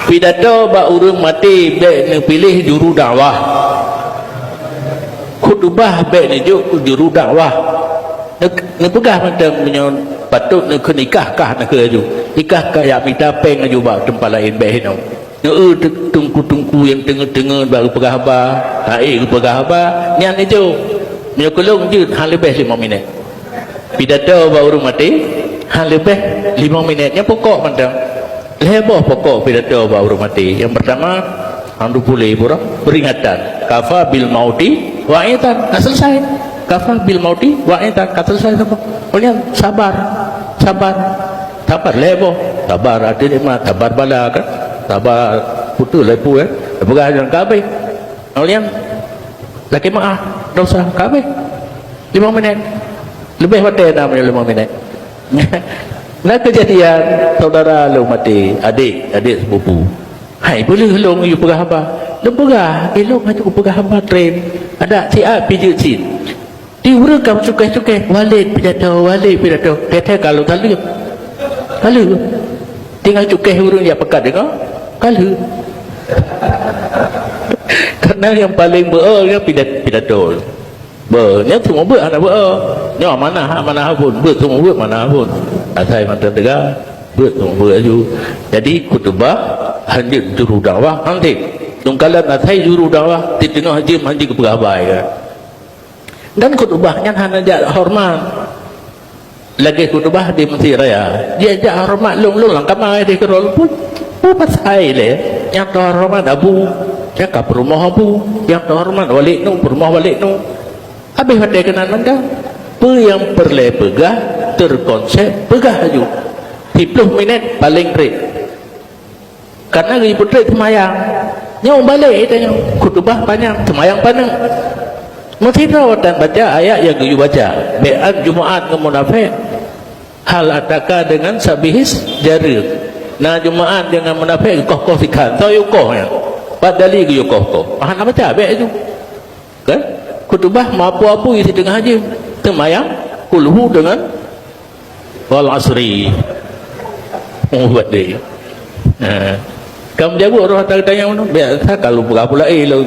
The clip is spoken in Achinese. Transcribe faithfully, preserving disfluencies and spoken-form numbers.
Pidato bak ureuëng maté bék neupiléh juru dakwah. Khutubah bék neujok keu juru dakwah. Neu-, neupeugah mantong meunyoe patôt neukheun ikah kah neukheun aju. Ikah kah yak mita péng aju bak teumpat laén bék hinoe. Neu-eu teungku-teungku nyang teungeut-teungeut bak geupeugah haba, hai geupeugah haba, nyan neujok. Meunyoe keu lôn jeuet hana leubeh limong minét. Pidato bak ureuëng maté hana leubeh limong minét, nyan pokok mantong. Lhée boh pokok pidato bak ureuëng maté. Nyang peurtama, hana puléh buroe, peuringatan. Kafa bil mauti wa'izan, ka selesai. Kafa bil mauti wa'izan, ka selesai saboh. Kemudian sabar, sabar, sabar lhée boh. Sabar ati nikmat, sabar bala kan. Sabar putus lhée pu eh. Peugah nyang ka habéh. Kemudian lakée meu'ah, dosa ka habéh. Limong minét. Leubeh watée na meunyoe limong minét. Na keujadian saudara lôn maté, adék, adék sepupu. Hai, beuleueh lôn yue peugah haba. Lôn peugah, ilôn hana kupeugah haba tren. Adak siat pijeuet cit. Di ureuëng ka meucukeh-cukeh, walét pidato, walét pidato. Teuh-teuh ka lôn taleueb. Taleueb. Tinggai cukeh ureuëng jak peukat deungoe, ka lheueh. Karena nyang paleng beu-o nyan pida-, pidato. Beu, nyan seumeubeuet hana beu-o. Nyoe amanah, amanah abon. Beuet seumeubeuet manah abon. Asai mantong teuga, beuet seumeubeuet aju. Jadi, khutubah hanjeuet juru dakwah, hanjeuet. Tungkalan asai juru dakwah, di teungoh jeuem hanjeuet geupeugah haba, ya. Dan khutubah nyan hana jak hormat. Lagée khutubah di Mesjid Raya, jijak horeumat lôn-lôn lam kama di keudroe lôn pun. Peue pasai lé nyang teuhoreumat abu, cakap peurumoh abu, nyang teuhoreumat walek nu, peurumoh walek nu. Habéh watée keunan mantong. Peue nyang peureulée peugah, teukonsep peugah laju. Siplôh minét paleng treb. Karena geuyue peutrek seumayang. Nyoe balek tanyoe, khutubah panyang, seumayang paneuk. Meusidroe watée baca ayat nyang geuyue baca, bék an Jumaat ngon munafék, hal ataka deungon sabihis jareueng. Na Jumaat deungon munafék geukoh-koh sikhan, soe yue koh nyan? Pat dali geuyue koh-koh. Hana baca, bék aju. Kan? Khutubah meuapu-apu di teungoh jeuem. Seumayang kulhu deungon wal asri. Oh, buat dia. Ha. Kamu jago roh tak tanya mana? Biasa kalau buka pula eh lo.